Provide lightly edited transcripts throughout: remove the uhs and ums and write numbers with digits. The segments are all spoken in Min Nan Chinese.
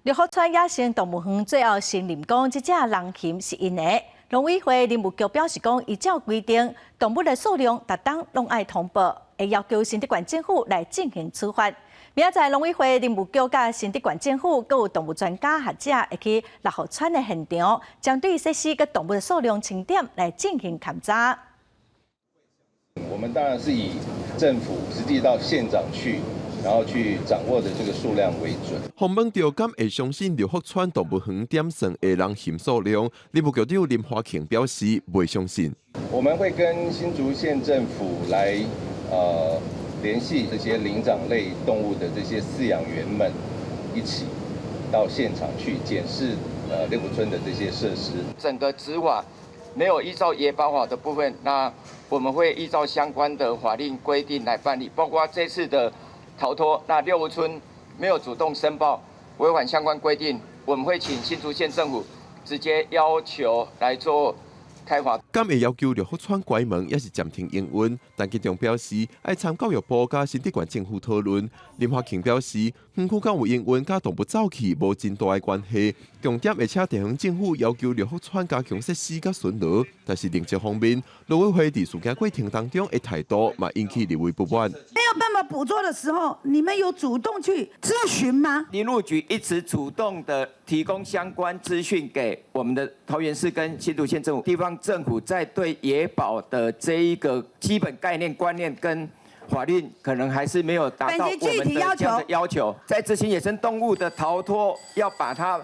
六福村野生動物園最後承認講，這隻人熊是𪜶的。農委會林務局表示講，依照規定，動物的數量逐冬攏愛通報，會要求新竹縣政府來進行處罰。明仔載農委會林務局佮新竹縣政府，閣有動物專家學者會去六福村的現場，針對設施佮動物的數量清點來進行勘查。我們當然是以政府實際到現場去，然後去掌握的這個數量為準。訪問著敢會相信六福村動物園點算的人熊數量，林務局長林華慶表示袂相信。我們會跟新竹縣政府來聯繫這些靈長類動物的這些飼養員們，一起到現場去檢視六福村的這些設施。整個執法沒有依照野保法的部分，那我們會依照相關的法令規定來辦理，包括這次的逃脫，那六福村沒有主動申報，違反相關規定，我們會請新竹縣政府直接要求來做開罰。敢會要求六福村關門，抑是暫停營運？陳吉仲表示，愛參教育部佮新竹縣政府討論。林華慶表示，園區敢有營運，佮動物走去無真大的關係。重點會請地方政府要求六福村加強設施佮巡邏。但是另一方面，農委會佇事件過程當中的態度嘛引起立委不滿。沒有辦法捕捉的時候，你們有主動去諮詢嗎？林務局一直主動的提供相關資訊給我們的桃園市跟新竹縣政府，地方政府在對野保的這一個基本概念觀念跟法律，可能還是沒有達到我們的這樣的要求。在執行野生動物的逃脫，要把它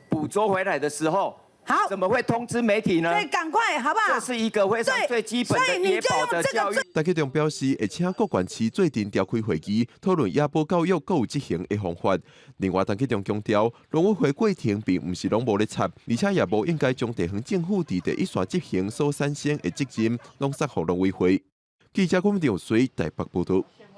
捕捉回來的時候，好，怎麼會通知媒體呢？對，趕快，好不好？這是一個非常最基本的野保的教育。陳吉仲表示，會請各縣市做陣召開會議，討論野保教育閣有執行的方法。另外，陳吉仲強調，農委會過程並毋是攏無咧插，而且也無應該將地方政府佇第一線執行所產生的責任，攏捒予農委會。記者郭文調水台北報道。